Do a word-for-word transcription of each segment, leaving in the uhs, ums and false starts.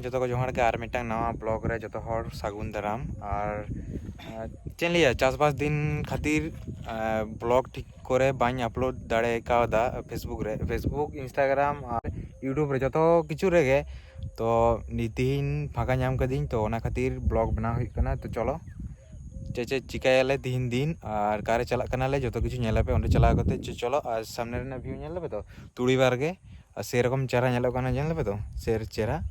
ᱡᱚᱛᱚ ᱠᱚ ᱡᱚᱦᱟᱨ ᱜᱮ, ᱟᱨ ᱢᱤᱫᱴᱟᱝ ᱱᱟᱣᱟ ᱵᱞᱚᱜ ᱨᱮ ᱡᱚᱛᱚ ᱦᱚᱲ ᱥᱟᱹᱜᱩᱱ ᱫᱟᱨᱟᱢ᱾ ᱟᱨ ᱟᱨ ᱪᱮᱫ ᱤᱧ ᱞᱟᱹᱭᱟ, ᱪᱟᱥᱵᱟᱥ ᱫᱤᱱ ᱠᱷᱟᱹᱛᱤᱨ ᱵᱞᱚᱜ ᱴᱷᱤᱠ ᱠᱚᱨᱮ ᱵᱟᱹᱧ ᱟᱯᱞᱳᱰ ᱫᱟᱲᱮ ᱠᱟᱣᱫᱟ ᱯᱷᱮᱥᱵᱩᱠ ᱨᱮ, ᱯᱷᱮᱥᱵᱩᱠ, ᱤᱱᱥᱴᱟᱜᱨᱟᱢ ᱟᱨ ᱤᱭᱩᱴᱩᱵᱽ ᱨᱮ, ᱡᱚᱛᱚ ᱠᱤᱪᱷᱩ ᱨᱮᱜᱮ᱾ ᱛᱚ ᱱᱤᱛ ᱛᱮᱦᱮᱧ ᱯᱷᱟᱸᱠᱟ ᱧᱟᱢ ᱠᱟᱹᱫᱟᱹᱧ, ᱛᱚ ᱚᱱᱟ ᱠᱷᱟᱹᱛᱤᱨ ᱵᱞᱚᱜ ᱵᱮᱱᱟᱣ ᱦᱩᱭᱩᱜ ᱠᱟᱱᱟ᱾ ᱛᱚ ᱪᱚᱞᱚ ᱪᱮᱫ ᱪᱮᱫ ᱪᱤᱠᱟᱹᱭᱟᱞᱮ ᱛᱤᱦᱤᱧ ᱫᱤᱱ ᱟᱨ ᱚᱠᱟᱨᱮ ᱪᱟᱞᱟᱜ ᱠᱟᱱᱟᱞᱮ, ᱡᱚᱛᱚ ᱠᱤᱪᱷᱩ ᱧᱮᱞ ᱟᱯᱮ ᱚᱸᱰᱮ ᱪᱟᱞᱟᱣ ᱠᱟᱛᱮ᱾ ᱪᱚ-, ᱪᱚᱞᱚ᱾ ᱟᱨ ᱥᱟᱢᱱᱮ ᱨᱮᱱᱟᱜ ᱵᱷᱤᱭᱩ ᱧᱮᱞ ᱞᱮᱯᱮ ᱛᱚ, ᱛᱩᱲᱤ ᱵᱟᱨ ᱜᱮ, ᱟᱨ ᱥᱮᱨᱚᱠᱚᱢ ᱪᱮᱦᱨᱟ ᱧᱮᱞᱚᱜ ᱠᱟᱱᱟ, ᱧᱮᱞ ᱞᱮᱯᱮ ᱛᱚ, ᱥᱮᱨ ᱪᱮᱦᱨᱟ᱾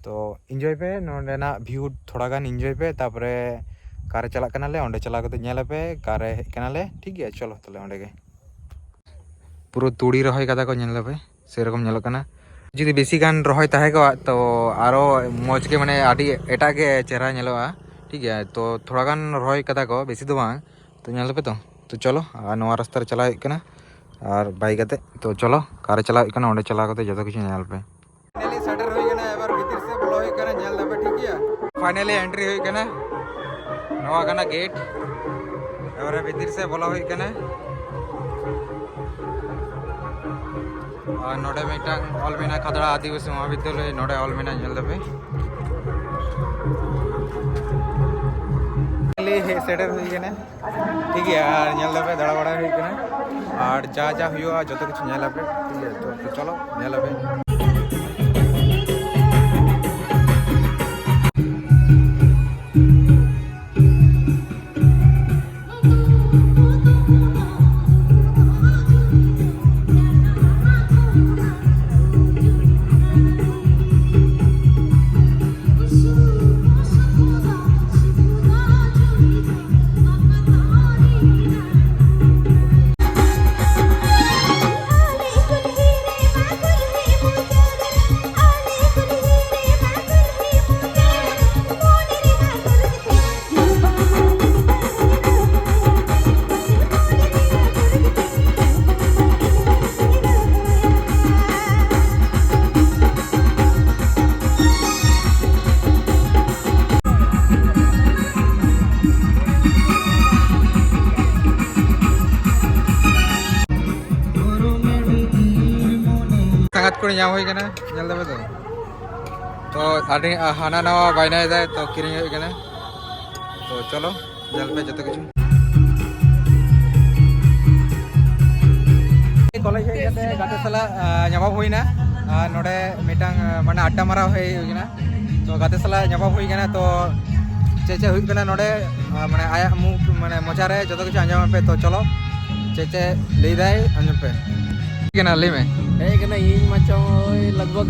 ᱛᱚ ᱤᱱᱡᱚᱭ ᱯᱮ ᱱᱚᱸᱰᱮᱱᱟᱜ ᱵᱷᱤᱭᱩ, ᱛᱷᱚᱲᱟ ᱜᱟᱱ ᱤᱱᱡᱚᱭ ᱯᱮ, ᱛᱟᱨᱯᱚᱨᱮ ᱚᱠᱟᱨᱮ ᱪᱟᱞᱟᱜ ᱠᱟᱱᱟᱞᱮ ᱚᱸᱰᱮ ᱪᱟᱞᱟᱣ ᱠᱟᱛᱮ ᱧᱮᱞ ᱟᱯᱮ ᱚᱠᱟᱨᱮ ᱦᱮᱡ ᱠᱟᱱᱟᱞᱮ, ᱴᱷᱤᱠ ᱜᱮᱭᱟ? ᱪᱚᱞᱚ ᱛᱟᱦᱞᱮ ᱚᱸᱰᱮ ᱜᱮ᱾ ᱯᱩᱨᱟᱹ ᱛᱩᱲᱤ ᱨᱚᱦᱚᱭ ᱠᱟᱫᱟ ᱠᱚ, ᱧᱮᱞ ᱫᱟᱯᱮ ᱥᱮᱨᱚᱠᱚᱢ ᱧᱮᱞᱚᱜ ᱠᱟᱱᱟ᱾ ᱡᱩᱫᱤ ᱵᱮᱥᱤ ᱜᱟᱱ ᱨᱚᱦᱚᱭ ᱛᱟᱦᱮᱸ ᱠᱚᱜᱼᱟ ᱛᱚ ᱟᱨᱚ ᱢᱚᱡᱽ ᱜᱮ, ᱢᱟᱱᱮ ᱟᱹᱰᱤ ᱮᱴᱟᱜ ᱜᱮ ᱪᱮᱦᱨᱟ ᱧᱮᱞᱚᱜᱼᱟ, ᱴᱷᱤᱠ ᱜᱮᱭᱟ? ᱛᱚ ᱛᱷᱚᱲᱟ ᱜᱟᱱ ᱨᱚᱦᱚᱭ ᱠᱟᱫᱟ ᱠᱚ, ᱵᱮᱥᱤ ᱫᱚ ᱵᱟᱝ᱾ ᱛᱚ ᱧᱮᱞ ᱫᱟᱯᱮ ᱛᱚ᱾ ᱛᱚ ᱪᱚᱞᱚ, ᱟᱨ ᱱᱚᱣᱟ ᱨᱟᱥᱛᱟ ᱨᱮ ᱪᱟᱞᱟᱣ ᱦᱩᱭᱩᱜ ᱠᱟᱱᱟ ᱟᱨ ᱵᱟᱭᱤᱠ ᱟᱛᱮ᱾ ᱛᱚ ᱪᱚᱞᱚ, ᱚᱠᱟᱨᱮ ᱪᱟᱞᱟᱣ ᱦᱩᱭᱩᱜ ᱠᱟᱱᱟ ᱚᱸᱰᱮ ᱪᱟᱞᱟᱣ ᱠᱟᱛᱮ ᱡᱚᱛᱚ ᱠᱤᱪᱷᱩ ᱧᱮᱞ ᱯᱮ᱾ ᱯᱷᱟᱭᱱᱟᱞᱤ ᱥᱮᱴᱮᱨ ᱦᱩᱭ ᱠᱟᱱᱟ, ᱮᱵᱟᱨ ᱵᱷᱤᱛᱤᱨ ᱥᱮᱫ ᱵᱚᱞᱚ ᱦᱩᱭᱩᱜ ᱠᱟᱱᱟ, ᱧᱮᱞ ᱫᱟᱯᱮ, ᱴᱷᱤᱠ ᱜᱮᱭᱟ? ᱯᱷᱟᱭᱱᱟᱞᱤ ᱮᱱᱴᱨᱤ ᱦᱩᱭ ᱠᱟᱱᱟ, ᱱᱚᱣᱟ ᱠᱟᱱᱟ ᱜᱮᱴ᱾ ᱮᱵᱟᱨᱮ ᱵᱷᱤᱛᱤᱨ ᱥᱮᱫ ᱵᱚᱞᱚ ᱦᱩᱭᱩᱜ ᱠᱟᱱᱟ᱾ ᱟᱨ ᱱᱚᱰᱮ ᱢᱤᱫᱴᱟᱝ ᱚᱞ ᱢᱮᱱᱟᱜᱼᱟ, ᱠᱷᱟᱫᱲᱟ ᱟᱹᱫᱤᱵᱟᱹᱥᱤ ᱢᱚᱦᱟᱵᱤᱫᱽᱫᱟᱞᱚᱭ, ᱱᱚᱰᱮ ᱚᱞ ᱢᱮᱱᱟᱜᱼᱟ, ᱧᱮᱞ ᱫᱟᱯᱮ᱾ ᱯᱷᱟᱭᱱᱟᱞᱤ ᱦᱮᱡ ᱥᱮᱴᱮᱨ ᱦᱩᱭ ᱠᱟᱱᱟ, ᱴᱷᱤᱠ ᱜᱮᱭᱟ? ᱟᱨ ᱧᱮᱞ ᱫᱟᱯᱮ, ᱫᱟᱬᱟ ᱵᱟᱲᱟ ᱦᱩᱭᱩᱜ ᱠᱟᱱᱟ, ᱟᱨ ᱡᱟ ᱡᱟ ᱦᱩᱭᱩᱜᱼᱟ ᱡᱚᱛᱚ ᱠᱤᱪᱷᱩ ᱧᱮᱞ ᱟᱯᱮ, ᱴᱷᱤᱠ ᱜᱮᱭᱟ? ᱛᱚ, ᱛᱚ ᱪᱚᱞᱚ, ᱧᱮᱞ ᱟᱯᱮ᱾ ᱥᱟᱸᱜᱟᱛ ᱠᱩᱲᱤ ᱧᱟᱢ ᱦᱩᱭ ᱠᱟᱱᱟ, ᱧᱮᱞ ᱫᱟᱯᱮ ᱛᱚ᱾ ᱛᱚ ᱟᱹᱰᱤ ᱦᱟᱱᱟ ᱱᱟᱣᱟ ᱵᱟᱭᱱᱟᱭ ᱫᱟᱭ, ᱛᱚ ᱠᱤᱨᱤᱧ ᱦᱩᱭᱩᱜ ᱠᱟᱱᱟ᱾ ᱛᱚ ᱪᱚᱞᱚ ᱧᱮᱞ ᱯᱮ ᱡᱚᱛᱚ ᱠᱤᱪᱷᱩ᱾ ᱠᱚᱞᱮᱡᱽ ᱦᱮᱡ ᱠᱟᱛᱮ ᱜᱟᱛᱮ ᱥᱟᱞᱟᱜ ᱧᱟᱯᱟᱢ ᱦᱩᱭᱱᱟ᱾ ᱟᱨ ᱱᱚᱰᱮ ᱢᱤᱫᱴᱟᱝ ᱢᱟᱱᱮ ᱟᱰᱰᱟ ᱢᱟᱨᱟᱣ ᱦᱮᱡ ᱦᱩᱭ ᱠᱟᱱᱟ᱾ ᱛᱚ ᱜᱟᱛᱮ ᱥᱟᱞᱟᱜ ᱧᱟᱯᱟᱢ ᱦᱩᱭ ᱠᱟᱱᱟ᱾ ᱛᱚ ᱪᱮᱫ ᱪᱮᱫ ᱦᱩᱭᱩᱜ ᱠᱟᱱᱟ ᱱᱚᱰᱮ, ᱢᱟᱱᱮ ᱟᱭᱟᱜ ᱢᱩ ᱢᱟᱱᱮ ᱢᱚᱪᱟ ᱨᱮ ᱡᱚᱛᱚ ᱠᱤᱪᱷᱩ ᱟᱸᱡᱚᱢ ᱯᱮ᱾ ᱛᱚ ᱪᱚᱞᱚ ᱪᱮᱫ ᱪᱮᱫ ᱞᱟᱹᱭ ᱫᱟᱭ ᱟᱸᱡᱚᱢ ᱯᱮ᱾ ᱴᱷᱤᱠ ᱠᱟᱱᱟ, ᱞᱟᱹᱭ ᱢᱮ᱾ ᱦᱮᱡ ᱠᱟᱱᱟ ᱤᱧ ᱢᱟ ᱪᱚᱝ ᱳᱭ ᱞᱟᱜᱽ ᱵᱷᱟᱜᱽ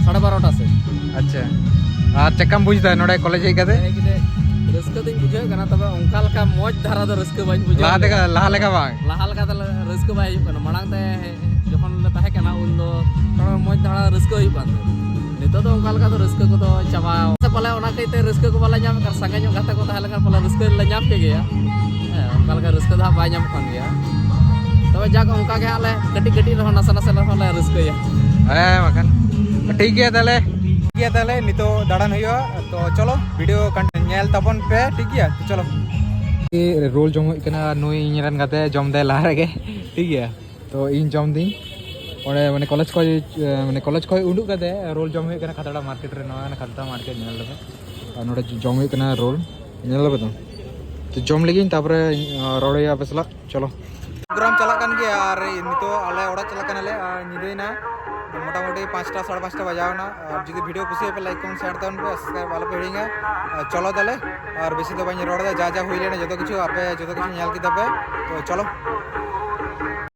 ᱥᱟᱲᱮ ᱵᱟᱨᱚᱴᱟ ᱥᱮᱫ᱾ ᱟᱪᱪᱷᱟ, ᱟᱨ ᱪᱮᱠᱟᱢ ᱵᱩᱡᱽ ᱫᱟ ᱱᱚᱰᱮ ᱠᱚᱞᱮᱡᱽ ᱦᱮᱡ ᱠᱟᱛᱮ? ᱦᱮᱡ ᱠᱟᱛᱮ ᱨᱟᱹᱥᱠᱟᱹ ᱫᱚᱧ ᱵᱩᱡᱷᱟᱹᱣ ᱠᱟᱱᱟ, ᱛᱚᱵᱮ ᱚᱱᱠᱟ ᱞᱮᱠᱟ ᱢᱚᱡᱽ ᱫᱷᱟᱨᱟ ᱫᱚ ᱨᱟᱹᱥᱠᱟᱹ ᱵᱟᱹᱧ ᱵᱩᱡᱷᱟᱹᱣ ᱞᱟᱦᱟ ᱞᱮᱠᱟ, ᱞᱟᱦᱟ ᱞᱮᱠᱟ ᱵᱟᱝ? ᱞᱟᱦᱟ ᱞᱮᱠᱟ ᱫᱚ ᱨᱟᱹᱥᱠᱟᱹ ᱵᱟᱭ ᱦᱩᱭᱩᱜ ᱠᱟᱱᱟ᱾ ᱢᱟᱲᱟᱝ ᱛᱮ ᱡᱚᱠᱷᱚᱱ ᱞᱮ ᱛᱟᱦᱮᱸ ᱠᱟᱱᱟ ᱩᱱ ᱫᱚ ᱛᱷᱚᱲᱟ ᱢᱚᱡᱽ ᱫᱷᱟᱨᱟ ᱨᱟᱹᱥᱠᱟᱹ ᱦᱩᱭᱩᱜ ᱠᱟᱱ ᱛᱟᱦᱮᱸᱫ᱾ ᱱᱤᱛᱚᱜ ᱫᱚ ᱚᱱᱠᱟ ᱞᱮᱠᱟ ᱫᱚ ᱨᱟᱹᱥᱠᱟᱹ ᱠᱚᱫᱚ ᱪᱟᱵᱟ᱾ ᱥᱮ ᱯᱟᱞᱮ ᱚᱱᱟ ᱠᱟᱹᱭᱛᱮ ᱨᱟᱹᱥᱠᱟᱹ ᱠᱚ ᱵᱟᱞᱮ ᱧᱟᱢᱮᱫ ᱠᱟᱱ, ᱥᱟᱸᱜᱮ ᱧᱚᱜ ᱜᱟᱛᱮ ᱠᱚ ᱛᱟᱦᱮᱸ ᱞᱮᱱᱠᱷᱟᱱ ᱯᱟᱞᱮ ᱨᱟᱹᱥᱠᱟᱹ ᱞᱮ ᱧᱟᱢ ᱠᱮ ᱜᱮᱭᱟ᱾ ᱦᱮᱸ, ᱚᱱᱠᱟ ᱞᱮᱠᱟ ᱨᱟᱹᱥᱠᱟᱹ ᱫᱚ ᱦᱟᱸᱜ ᱵᱟᱭ ᱧᱟᱢᱚᱜ ᱠᱟᱱ ᱜᱮᱭᱟ᱾ ᱛᱚᱵᱮ ᱡᱟᱠ, ᱚᱱᱠᱟ ᱜᱮ ᱦᱟᱸᱜ ᱞᱮ ᱠᱟᱹᱴᱤᱡ ᱠᱟᱹᱴᱤᱡ ᱨᱮᱦᱚᱸ ᱱᱟᱥᱮ ᱱᱟᱥᱮ ᱨᱮᱦᱚᱸ ᱞᱮ ᱨᱟᱹᱥᱠᱟᱹᱭᱟ᱾ ᱦᱮᱸ ᱵᱟᱠᱷᱟᱱ᱾ ᱴᱷᱤᱠ ᱜᱮᱭᱟ ᱛᱟᱦᱞᱮ, ᱴᱷᱤᱠ ᱜᱮᱭᱟ ᱛᱟᱦᱞᱮ, ᱱᱤᱛᱚᱜ ᱫᱟᱬᱟᱱ ᱦᱩᱭᱩᱜᱼᱟ᱾ ᱛᱚ ᱪᱚᱞᱚ ᱵᱷᱤᱰᱤᱭᱳ ᱠᱚᱱᱴᱤᱱᱤᱭᱩ ᱧᱮᱞ ᱛᱟᱵᱚᱱ ᱯᱮ, ᱴᱷᱤᱠ ᱜᱮᱭᱟ? ᱛᱚ ᱪᱚᱞᱚ᱾ ᱨᱳᱞ ᱡᱚᱢ ᱦᱩᱭᱩᱜ ᱠᱟᱱᱟ, ᱱᱩᱭ ᱤᱧ ᱨᱮᱱ ᱜᱟᱛᱮ ᱡᱚᱢ ᱫᱟᱭ ᱞᱟᱦᱟ ᱨᱮᱜᱮ, ᱴᱷᱤᱠ ᱜᱮᱭᱟ? ᱛᱚ ᱤᱧ ᱡᱚᱢ ᱫᱟᱹᱧ ᱚᱸᱰᱮ, ᱢᱟᱱᱮ ᱠᱚᱞᱮᱡᱽ ᱠᱷᱚᱡ, ᱢᱟᱱᱮ ᱠᱚᱞᱮᱡᱽ ᱠᱷᱚᱡ ᱩᱰᱩᱠ ᱠᱟᱛᱮ ᱨᱳᱞ ᱡᱚᱢ ᱦᱩᱭᱩᱜ ᱠᱟᱱᱟ ᱠᱷᱟᱛᱲᱟ ᱢᱟᱨᱠᱮᱴ ᱨᱮ᱾ ᱱᱚᱣᱟ ᱠᱟᱱᱟ ᱠᱷᱟᱛᱲᱟ ᱢᱟᱨᱠᱮᱴ, ᱧᱮᱞ ᱞᱮᱯᱮ᱾ ᱟᱨ ᱱᱚᱰᱮ ᱡᱚᱢ ᱦᱩᱭᱩᱜ ᱠᱟᱱᱟ ᱨᱳᱞ, ᱧᱮᱞ ᱞᱮᱯᱮ ᱛᱚ᱾ ᱛᱚ ᱡᱚᱢ ᱞᱮᱜᱤᱧ, ᱛᱟᱯᱚᱨᱮ ᱨᱚᱲ ᱦᱩᱭᱩᱜᱼᱟ ᱟᱯᱮ ᱥᱟᱞᱟᱜ᱾ ᱪᱚᱞᱚ᱾ ᱯᱨᱳᱜᱨᱟᱢ ᱪᱟᱞᱟᱜ ᱠᱟᱱ ᱜᱮᱭᱟ ᱟᱨ ᱱᱤᱛᱚᱜ ᱟᱞᱮ ᱚᱲᱟᱜ ᱪᱟᱞᱟᱜ ᱠᱟᱱᱟᱞᱮ᱾ ᱟᱨ ᱧᱤᱫᱟᱹᱭᱮᱱᱟ, ᱢᱚᱴᱟᱢᱩᱴᱤ ᱯᱟᱸᱪᱴᱟ, ᱥᱟᱲᱮ ᱯᱟᱸᱪᱴᱟ ᱵᱟᱡᱟᱣ ᱮᱱᱟ᱾ ᱟᱨ ᱡᱩᱫᱤ ᱵᱷᱤᱰᱤᱭᱳ ᱠᱩᱥᱤᱭᱟᱜ ᱯᱮ, ᱞᱟᱭᱤᱠ, ᱠᱚᱢᱮᱱᱴ, ᱥᱮᱭᱟᱨ ᱛᱟᱵᱚᱱ ᱯᱮ, ᱥᱟᱵᱥᱠᱨᱟᱭᱤᱵ ᱟᱞᱚ ᱯᱮ ᱦᱤᱲᱤᱧᱟ᱾ ᱟᱨ ᱪᱚᱞᱚ ᱛᱟᱦᱞᱮ, ᱟᱨ ᱵᱮᱥᱤ ᱫᱚ ᱵᱟᱹᱧ ᱨᱚᱲ ᱮᱫᱟ, ᱡᱟ ᱡᱟ ᱦᱩᱭ ᱞᱮᱱᱟ ᱡᱚᱛᱚ ᱠᱤᱪᱷᱩ ᱟᱯᱮ ᱡᱚᱛᱚ ᱠᱤᱪᱷᱩ ᱧᱮᱞ ᱠᱮᱫᱟ ᱯᱮ᱾ ᱛᱚ ᱪᱚᱞᱚ᱾